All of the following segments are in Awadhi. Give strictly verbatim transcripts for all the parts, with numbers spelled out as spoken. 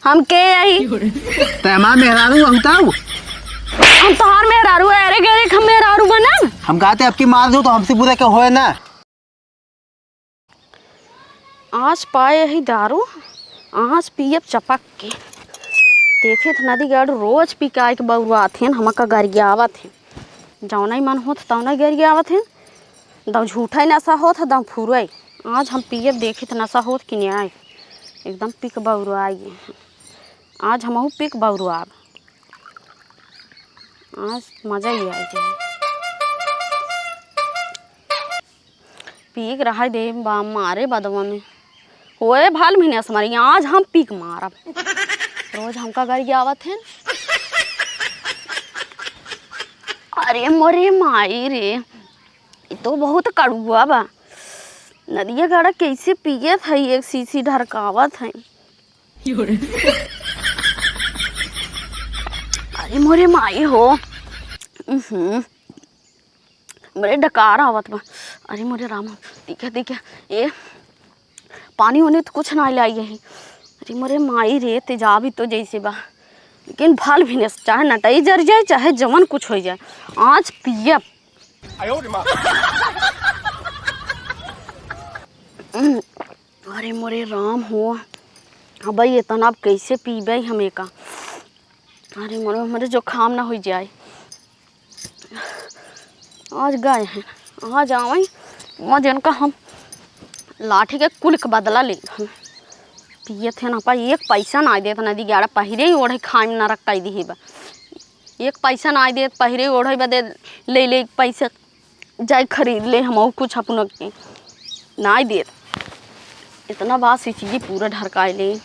हम के आई? ते हमार मेहरारू हऊ तऊ? हम तोहार मेहरारू है, अरे गरीब हम मेहरारू बनब? हम कहते अब की मार दो तो हमसे बुरा क्या होए ना। आज पाए ही दारू, आज पियब चपक के। देखे थे नदी गाड़ू रोज पी के आए के बउरात हैं, हमका गरियावत हैं। जौना ही मन होत तौना ही गरियावत हैं। दम झूठा ही नशा होत है, दम फुरई। आज हम पियब, देखी त नशा होत कि न्याय। एकदम पी के बउराई। आज हमहू पी के बउराब। आज मजा ही आई जाए। पी के रहा दे बा मारे बदवा में। ओए भाल महीने से मारी, आज हम पी के मारब। रोज हमका गरियावत हैं। अरे मोरे माई रे, ई तो बहुत कड़ुआ बा। नदिया गाड़ा कैसे पियत है, एक शीशी ढरकावत है। अरे मोरे माई हो। उहुं। बड़े डकार आवत बा। अरे मोरे राम, दिखे, दिखे। ए, पानी उनी तो कुछ ना लाई यही। अरे मोरे माई रे, तेजाबी तो जैसे बा। लेकिन भल भी नहीं, चाहे नटई जर जाए, चाहे जवन कुछ हो जाए, आज पियब। अरे मोरे राम हो, अब इतना अब कैसे पीबे हम एका? अरे मोरे, हमरे जुकाम ना हो जाए। आज गए हैं, आज आवे, आज इनका हम लाठी के कुल के बदला ले हम। पियत है ना पा, एक पैसा ना देत, नदी गाड़ा पहिरे ही ओढ़े खाए में ना रख दी बा। एक पैसा ना देत, पहिरे ओढ़े बदे ले ले पैसा, जाए खरीद ले हम और कुछ अपना के। ना देत, इतना बात से चीजें पूरा ढरकाए ले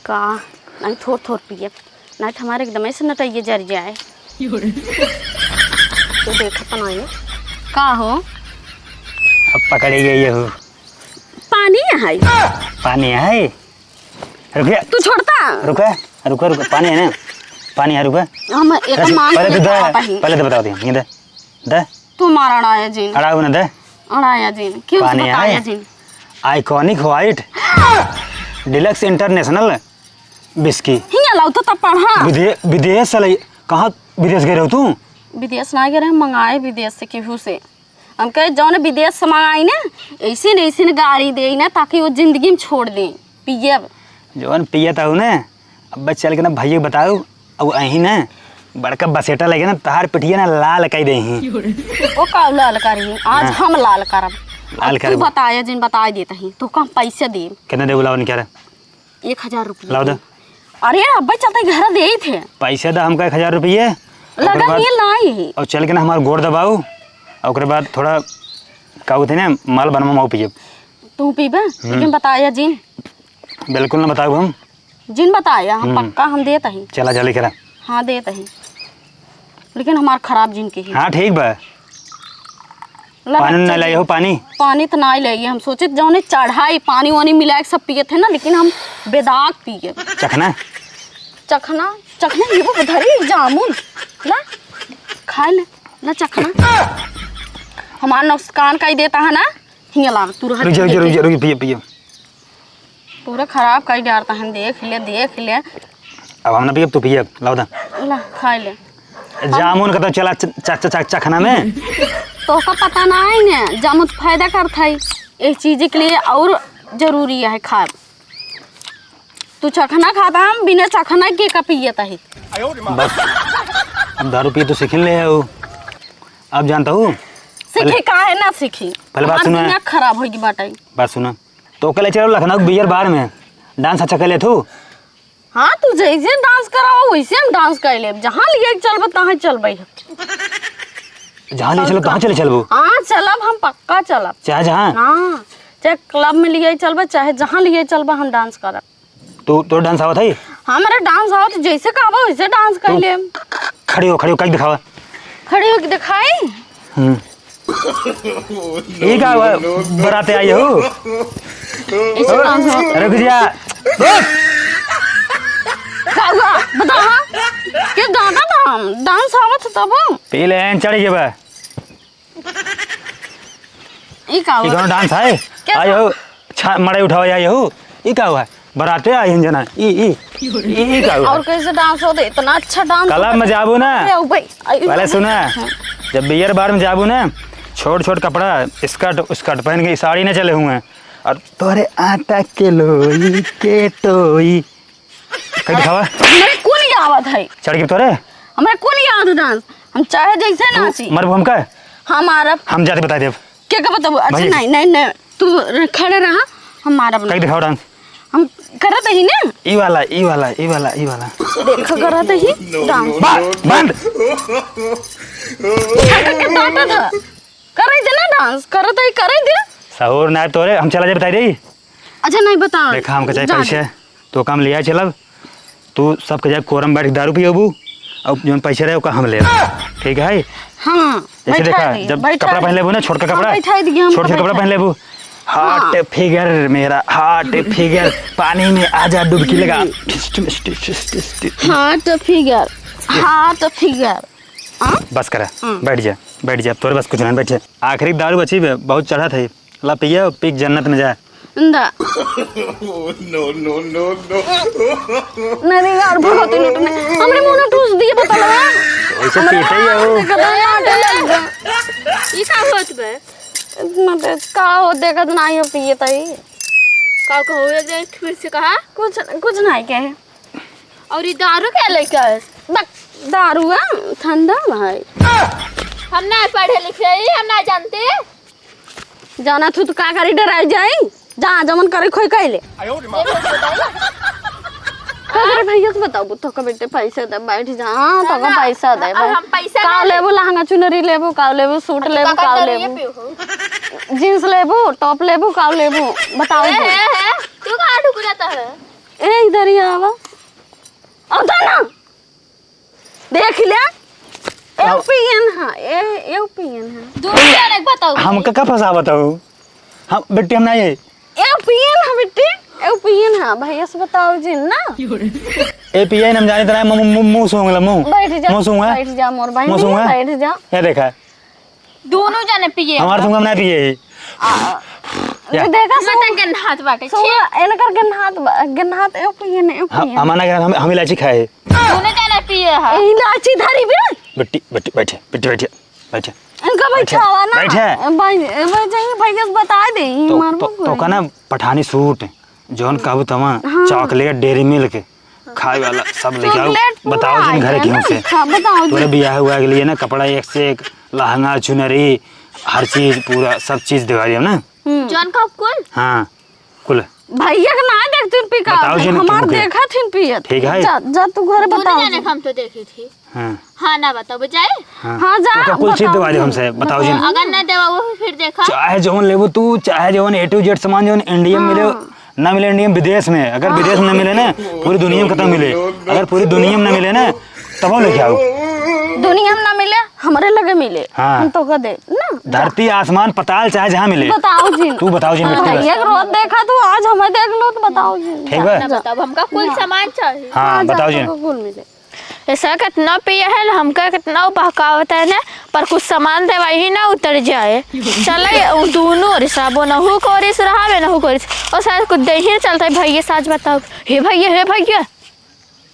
का? नहीं, थोड़ थोड़ पिए, नहीं तो हमारे एकदम से नटइये जर जाए। तो देखत नहीं का हो। अब पकड़े गई हो। पानी है। पानी है। रुकिए। तू छोड़ता? रुका, रुका, रुका, पानी है ना, पानी है, रुका। हम एक अच्छा, मांग पहले तो लेके दे, आवत ही। पहले तो बताओ दे, ये दे, दे। तू मारा अड़ाया जिन। अड़ाओ ना दे। अड़ाया जिन। क्यों पानी बताया है। जिन? Iconic White Deluxe International whisky। हियाँ लाओ तो तब पढ़ा। विदे-, विदेश से लाई, कहाँ विदेश गए रहो तू? विदेश ना गए रहे, हम मंगाए विदेश से केहू से। हम कहे, "जौन विदेश से मंगाई ना, ऐसे न ऐसे न गारी दे ना, ताकि वो जिंदगी में छोड़ दे, पियब।" जौन पियत हूँ ना, अब चल के ना भैया के बताऊ, अब अही ना बड़का बसेटा लगे ना, तहार पिठिया ना लाल कई देही। ओ का लाल करी, आज हाँ। हम लाल करब। लाल अब तू करब। बताया जिन, बताई देत ही, तो कम पैसे दे। कितना दे बुलावन क्या रे? एक हजार रुपया लाओ दे। दे। अरे, अब्बे चलते घर दे ही थे। पैसे दा हमका एक हजार रुपये। लगा ओकरे बाद ये लाई। और चल के ना हमार गोड़ दबाऊ, और ओकरे बाद थोड़ा का होते ना, माल बनवा माऊ पिए। तू पीबे? हम्म। लेकिन बताया जिन। बिल्कुल ना बताऊ हम। जिन बताया, हम हम्म। पक्का हम देत ही। चला जल्दी करा। हाँ, देत ही। लेकिन हमार खराब जिनके ही। हाँ, ठीक बा। ला पानी बच्चा ना ले जी। हो, पानी? पानी तो ना ले, हम सोचे जौने चढ़ाई, पानी वानी मिला के सब पिए थे ना, लेकिन हम बेदाग पिए। चखना? चखना, चखना, ये वो धरी जामुन। ला, खा ले, ला चखना। हमार नुकसान कई देता है ना, हिंगे ला, तू रह रुक जा, रुक जा, रुक जा, रुक जा, पिए, पिए। पूरा खराब कई डारता है, देख ले, देख ले। अब हम ना पियब, तू पिए, लाओ दा। ला, खा ले। जामुन का तो चला च-, च-, च-, च-, चखना में। तो का पता ना है ने, जामुन फायदा करता है, इस चीज के लिए और जरूरी है खाब। तू चखना खाता, हम बिना चखना के का पियत है। बस, अब दारू पिए तो सीख ले हो। अब जानता हूँ। सीखी पहले, काहे ना सीखी? पहले बात हमार सुना। दिमाग खराब होगी बाटे। बात सुना। तो ओके ले चलो लखनऊ के बियर बार में। डांस अच्छा कर ले तू। हाँ, तू जैसे डांस कराओ, वैसे हम डांस कर लेब। जहाँ लिए चलबे, तहाँ चलबे हम। जहाँ ले चलो, तहाँ चले चलबो। हाँ, चलब, हम पक्का चलब। चाहे जहाँ? हाँ, चाहे क्लब में लिए चलबे, चाहे जहाँ लिए चलबे, हम डांस करब। तू, तोर डांस आवत है? हमारे डांस आवत, जैसे कहबो, वैसे डांस कर तू लेब। ख-, खड़ी हो, खड़ी हो, कई दिखावा। खड़ी होके दिखाई? हम्म। ये का हुआ? बराते आई हो? ऐसे डांस हो। रुक जा। रुक। का हुआ? बतावा। के गाना था? डांस आवत तब? पी ले, चढ़ गए बा। ई का ई हुआ? कौनो डांस है? क्या आई हो? छा-, मड़ई उठावा आई हो? ई का हुआ? बराते आई हैं जना। ई, ई, ई, ई का हुआ? और कैसे dance होत है? इतना अच्छा dance club होत है। में जाबू ना। अरे, ओ भाई, आई, पहले सुना, हाँ। जब beer bar में जाबू ना, छोट छोट कपड़ा, skirt, skirt पहन के, साड़ी ना चले हुए हैं। और तोरे आटा के लोई के टोई। कहीं दिखावा। हमरे कुल आवत है। चढ़ के तोरे? हमरे कुल आवत dance। हम चाहे जैसे तू नाची। मरबू हमका? हम मारब। हम जाते बताई देब। के का बताबू? अच्छा, भैया। नहीं, नहीं, नहीं। तू र-, खड़े रहा, हम मारब ना। कहीं दिखाओ dance। हम करत ही ना। ई वाला, ई वाला, ई वाला, ई वाला। देख, करत ही dance। बा-, बंद। हट के डांटत ह। करे दे ना dance, करत ही करे दे। सहूर ना तोरे, हम चला जाए बताई दे। अच्छा, नहीं बता। देखा, हमका चाहे जा पैसे, दे। तो काम लिया चलब। तू सबके जाए कोरम बैठ के दारू पियबू, और जौन पैसे रहे, ओका हम लेब। ठीक है? हाँ, जैसे बैठा देखा, दिए, जब बैठा कपड़ा दिए। पहन लेबू ना, छोटका हाँ, कपड़ा, बैठा दिए, हम छोट, छोट कपड़ा बैठा पहन लेबू। हाँ। Hot figure मेरा, hot figure, पानी में आजा डुबकी लगा। हम्म। Hot figure, hot figure। हाँ? बस करा, हाँ। बैठ जा, बैठ जा, अब तोरे बस कुछ नहीं, बैठ जा। आखिरी दारू बची बे, बहुत चढ़त है। ला पिया, पी के जन्नत में जा। इंदा। No, no, no, no। नहीं, नहीं यार, भगवती लूटने। हमरे मुंह में ठूस दिए पता लगा। वैसे हमरे पीते ही हो। देखत है, आटे लग गए। ई का होत बे? इतना तेज का हो, देखत नहीं हो, पिए तई। का कहो, एक जन फिर से कहा? कुछ, कुछ नहीं कहे। और ई दारू क्या लेके आए? बक, दारू है, ठंडा भाई। हम ना पढ़े लिखे ही, हम ना जानते। जाना तू तो का करी, डराई जाई? जा, जमन करे खोई कैले। अरे भैया से बताओ, तो का बेटे पैसे दे, बैठ जा, हाँ, तो का ना, पैसा दे, अब हम पैसा का ना लेबू, लहंगा चुनरी लेबू, का लेबू, सूट अच्छा, लेबू, का का लेबू? Jeans लेबू, top लेबू, का लेबू? बताओ ए, जी। ए, ए, तू कहाँ ढुक जाता है? ए, इधर ही आवा। अब तो ना। देख ले। ए आओ। पियन हा, ए, ए पियन हा। दूर से अलग बताओ। हमका का फंसावत हो? हम, बेटी, हम ना ये। ए पियन हा बेटी, ए पियन हा, भैया से बताओ जी ना। ए पियन हम जाने तना मुंह, मुंह, मुंह सूंघ ला, मुंह। बैठ जा, मुंह सूंघ है? बैठ जा मोर बहन, मुंह सूंघ है? बैठ जा। ये देखा। दोनों जने पिए हमार हैं। तुम ना पिए ही। आ, या। ये देखा, मत सुन, गन्हात बाटे, सुन, छी। इनकर गन्हात बा-, गन्हात, ए पिए ने, ए हम, पिए ने। हमार ना, हम, हम इलायची खाए। दोनों जने पिए हैं। ए, इलायची धरी बे। बेटी, बेटी, बैठे, बेटी, बैठे, बैठे। इनका बैठे, बैठावा ना। बैठे। भाई, ए, भाई, जाइए, भैया से बता दे, तो, मारबो तो, तो कोई। का ना पठानी सूट। जौन कहबू तमा, हाँ। Chocolate, Dairy Milk, खाए वाला सब लेके आओ। Chocolate पूरा बताओ जिन घरे आइटम केहू ना से। लिखा, बताओ तोरे जी। बियाह हुआ के लिए ना कपड़ा एक से एक, लहंगा, चुनरी, हर चीज पूरा सब चीज दिवा दिया ना। हम्म। जौन कहब कुल? हाँ, कुल। भैया के ना देखतिन पिका, बताओ जिन हमार तुमके। देखतिन पियत। ठीक है। जा, जा तू घरे दोनों बताओ जाने जी। हम तो देखी थी। हाँ। हाँ, ना बताओ, जाए? हाँ। हाँ, जा, ओका कुल चीज बताओ देवा दे जी। हमसे, बताओ जी। अगर ना देवा, वो फिर देखा। चाहे जौन लेबू तू, चाहे जौन A to Z सामान जौन India में मिले, हाँ। ना मिले India में, विदेश में। अगर हाँ। विदेश में ना मिले ना, पूरी दुनिया में कतौ मिले। अगर पूरी दुनिया में ना मिले ना, तब लेके आओ। दुनिया में ना मिले, हमरे लगे मिले। हाँ। हम तो कह दे, ना? धरती, आसमान, पताल, चाहे जहाँ मिले। बताओ जी। तू बताओ जी, हाँ, मिट्टी बस। एक रोज देखा तू, आज हमें देख लो तो बताओ जी। ठीक बा? ना बताओ, हमका कुल हाँ। सामान चाहिए। हाँ, हाँ, जा, बताओ जी। तुमको कुल मिले। ऐसा कितना पिए है ना, हमका कितना बहकावत है ना, पर कुछ सामान देवाई ही ना उतर जाए। चले, उ दोनों रिसाबो, नहु को रिस रहा बे, नहु को रिस। और शायद कुछ दे ही चलता है, भैया, सच बताओ। हे भैया, हे भैया।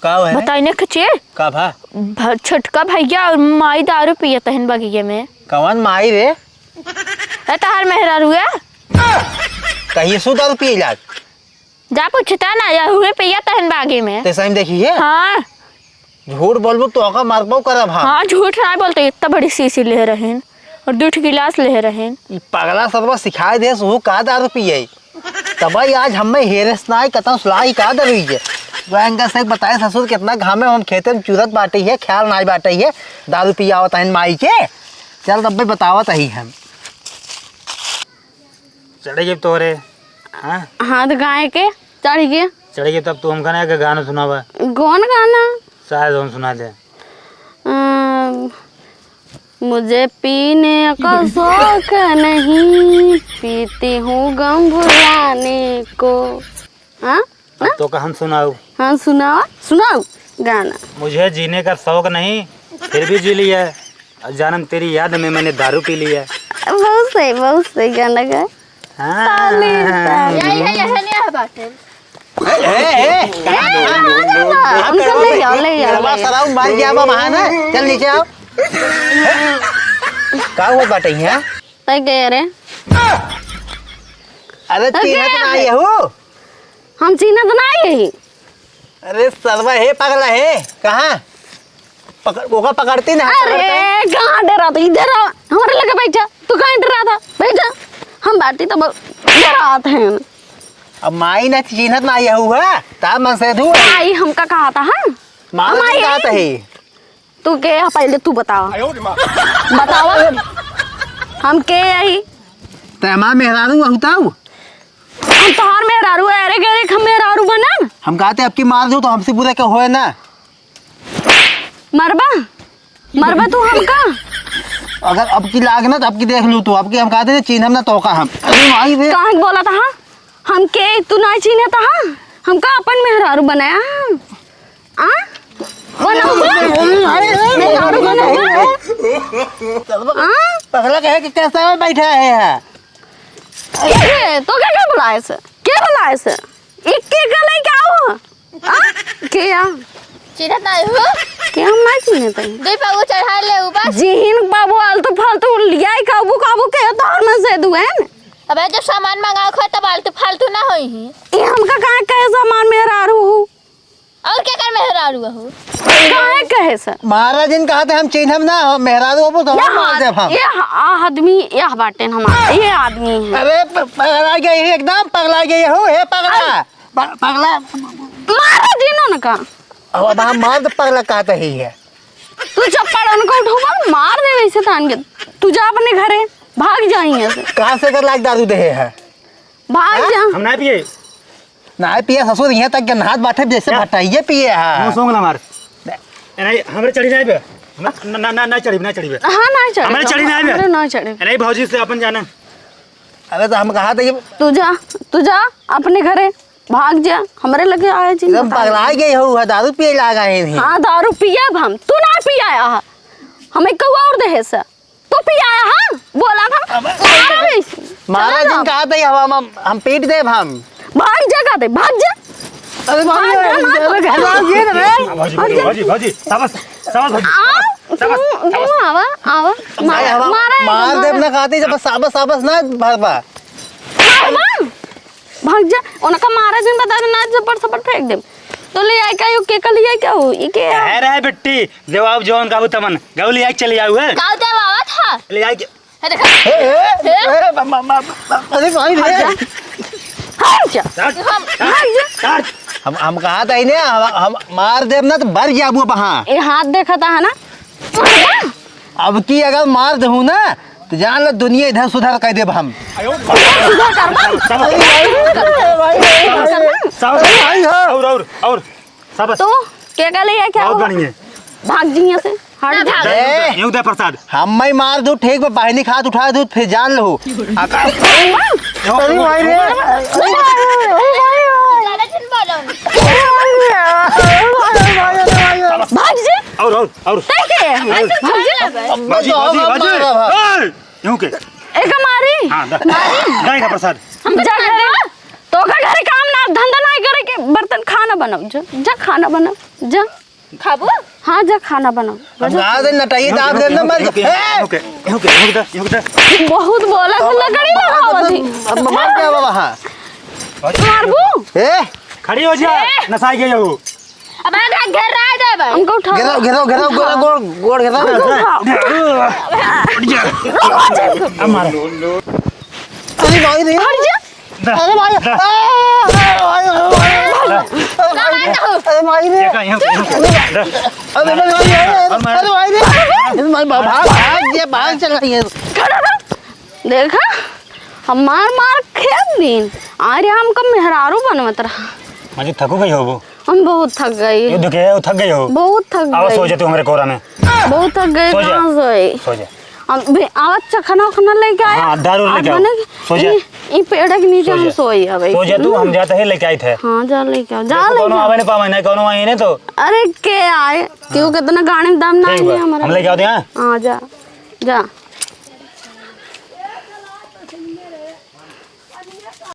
का है? बताई ना कचे। का भा? भ-, छोटका भैया और माई दारू पियत हन बगिये में। कवन माई रे? ए, तहार मेहरारू है। कहिए सु दारू पिए लाग? जा पूछता ना, या हुए पिया तहन बागी में। ते सही में देखी है? हाँ। झूठ बोलबू तो ओका मारबो करब हम। हाँ, झूठ ना बोलते, इतना बड़ी शीशी ले रहेन और दू ठो गिलास ले रहेन। ई पगला सरवा सिखाए दे, सुहू का दारू पिए। तबई आज हमें हेरस नाई कतौ सुलाई का दारू पिए। वह इनका से बताए ससुर कितना घामे हम खेते में चुरत बाटे है, ख्याल नाई बाटे है, दारू पियावत हन माई के। चल तब बतावत ही हम। चढ़ गए तोरे, हाँ? हाथ गाय के चढ़ गए। चढ़ गए तब तू हमका ना एक गाना सुनावा। कौन गाना? शायद हम सुना दे। अम, मुझे पीने का शौक नहीं, पीती हूँ गम भुलाने को। हाँ? अब हाँ? तो का हम सुनाऊ? हाँ, सुनाओ, सुनाओ गाना। मुझे जीने का शौक नहीं, फिर भी जी लिया। और जानम तेरी याद में मैंने दारू पी लिया। बहुत सही, बहुत सही गाना गा। हाँ। ताली, ताली। यही है, यही नहीं है बाटे। ए, ए, ए, ए, उनका ले जाओ, ले जाओ, ले जाओ। सराऊ मर गया बा वहाँ ना। चल नीचे आओ। का हुआ बाटे यहाँ? तय के रे? अरे, तय चिन्हत के ना रे? आए हो? हम चिन्हत ना आए ही। अरे सरवा, हे पगला हे, कहाँ? पकड़, ओका पकड़ती ना, अरे, पकड़ते। कहाँ डरात? इधर आ, हमरे लगे बैठा। तू काहे डरात? बैठा। हम बाटी तो ब-, डरात हैं। अब माई ना चिन्हत ना आए हो, हा? ता मन से धू। माई हमका कहा था, हाँ? मारा हम आए कहा था हैं। ही। तू के है, पहले तू बतावा। बतावा। हम के आई? ते हमार मेहरारू हऊ तऊ? हम तोहार मेहरारू है, अरे गरे हम मेहरारू बनन? हम कहते अब की मार दू तो हमसे बुरा क्या होए ना। मरबा? मरबा तू हमका? अगर अब की लाग ना तो अब की देख लू तू, अब की हम कहते चिन्हम ना तोका हम। अरे माई रे। कहाँ के बोला था, हाँ? हम के तू ना चिन्हत हा? हमका अपन मेहरारू बनाया हा? आ? बनाऊ बा? मेहरारू बनाऊ बा? आ? पगला कहे कि कैसा है बैठा है यहाँ? ए, तो क्या, क्या बुलाए से? क्या बुलाए से? एक के का लेके आओ? आ? के आ? चिन्हत ना हो? के हम ना चिन्हत हई। दुई पगु चढ़ा ले ऊपर। जिहिन बाबू आलतू फालतू लियाई काबू काबू के तोहर में से दुएन। अबे जब सामान मंगाओ खो तब आलतू फालतू ना होई ही। ई हमका काहे कहे सामान मेहरारू हू? और के कर मेहरारू हू? काहे कहे से? महाराज जी ने कहा था हम चिन्हब ना, हम मेहरारू हबू तो हम यह मार देब हम। यह आदमी यह बाटे हमार, ये आदमी है। अरे प-, पगला गई है, एकदम पगला गई हो, हे पगला। अरे प-, पगला। मारा जिन्हों ने का। अब हम मार तो पगला कहते ही है। तू चप्पड़ उनको उठौबा, मार दे वैसे तान के। तू जा अपने घरे, भाग जा यहाँ से। कहाँ से कर लाग दारू दे है? भाग हाँ? जा। हम ना पिए। ना पिए ससुर, यहाँ तक के नहात बाटे जैसे क्या? भटाइए पिए है। मुँह सूंघ ला मार। ए, नहीं, हमरे चढ़ी नहीं बे। हम-, ना, ना, ना, ना चढ़ी, ना चढ़ी बे। हाँ, ना चढ़ी। हमरे चढ़ी नहीं बे। हमरे ना चढ़ी। ए, नहीं, भौजी से अपन जाना। अरे तो हम कहा था ये तू जा, तू जा अपने घरे। भाग जा, हमरे लगे आए जी, एकदम बताए। पगला गई हो, है दारू पिए लागा है नहीं। हाँ, दारू पियब हम, तू ना पियाया है, हमें कहू और देहे से, तू पियाया है, बोला हम, अब मारा भी। महाराज चलो जी ना। कहा था, हम, हम, हम पीट देब हम। भाग जा, कहा दे, भाग जा। अरे भाग जा, अरे भाग जा। घर आ गए ना रे। भौजी, भौजी, भौजी, भौजी, शाबाश, शाबाश भौजी। आ, शाबाश, तू, शाबाश। तू आवा, आवा, भाई, मारा, हम मारा है, मार मारा। देब ना कहते, जब शाबाश, शाबाश ना भरबा। मारबा। भाग जा, उनका मारा जिन बता देना, जबर सबर फेंक दे। तो ले आई का, यू के का ले आई का हो? ये के है? कह रहा है बिट्टी, जवाब जौन काबू तमन, गऊ ले आई चले आऊ है। काऊ देवावा था? ले आई के। है देखा? ए, ए, हे? ए, म-, म-, म-, म-, अरे भाई रे। हट जा। हट जा। हम, हट जा। हट। हम, हम कहा था ही ने, हम, हम मार देब ना तो भर जाबू बहा। ए हाथ देखा था है ना? अब की अगर मार दहू ना, तो जान लो दुनिया इधर सुधार कर देब हम। सुधार करबा? शाबाश। शाबाश। शाबाश। और, और, और। शाबाश। तो, के का ले आए क्या बहुत हुआ? बढ़िया। भाग जी यहाँ से, हट ना जा। भाग। ए, यूं दे प्रसाद। हम मैं मार दू, ठीक बा, बहिनी खात उठा दू, फिर जान लो। अरे भाई रे। ज्यादा झूठ बोलो। भाग जी। और, और, और। तय के? भाग जी। बाजी, बाजी, बाजी। ए! यूं के? एक मारी। हाँ, दा। मारी। गाय का प्रसाद। हम जा घरे। तो का घरे काम ना, धंधा ना करे के, बर्तन खाना बनाओ, जा, जा खाना बनाओ, जा। खाबो? हाँ, जा खाना बनाओ। हम कहा दे नटाइए दाब दे ना मर जा। यूं के, ए! यूं के, यूं के, यूं के। बहुत बोला, अब, लकड़ी अब, लगावत ही। अब मार क्या बाबा, हाँ। मारबू? ए! खड़ी हो जा, ए! नसाई गई हो। अब आधा घेरा दे भाई। हमको उठा। घेराओ, घेराओ, घेराओ, गोड़, गोड़, गोड़ घेराओ। हमको उठा। अब मारो। अरे भाई रे। हट जा। अरे भाई। दा। आ, अरे भाई, अरे भाई। दा। अरे भाई रे। ये का, यहाँ पे, यहाँ पे। दा। अरे भाई, अरे भाई, अरे भाई रे। अरे भाई, भाग, भाग, ये भाग चल रही है। खड़ा रह। देखा, हम मार मार खेद दिन। अरे हमका मेहरारू बनवत रहा। माजी थकू गई हो वो? हम बहुत थक गई। ये दुखे है, वो थक गई हो? बहुत थक आवा, गई। सो जा तू हमारे कोरा में। बहुत थक गई, सो जा। कहाँ सोई? सो जा। हम भी आवा, चखना उखना लेके आया। हाँ, दारू लेके आओ। बने सो जा। ई, ई पेड़ के नीचे सो हम जा। सोई अब। सो जा तू, हम जाते ही लेके आई थे। हाँ, जा लेके आओ, जा देखो, लेके कोनो आओ। आवे नहीं पावे, नहीं कोनो आए नहीं तो। अरे के आए? क्यों हाँ। कितना गाने में दम ना ठीक है बा। हमारा। हम लेके आओ दे, हाँ? हाँ, जा, जा।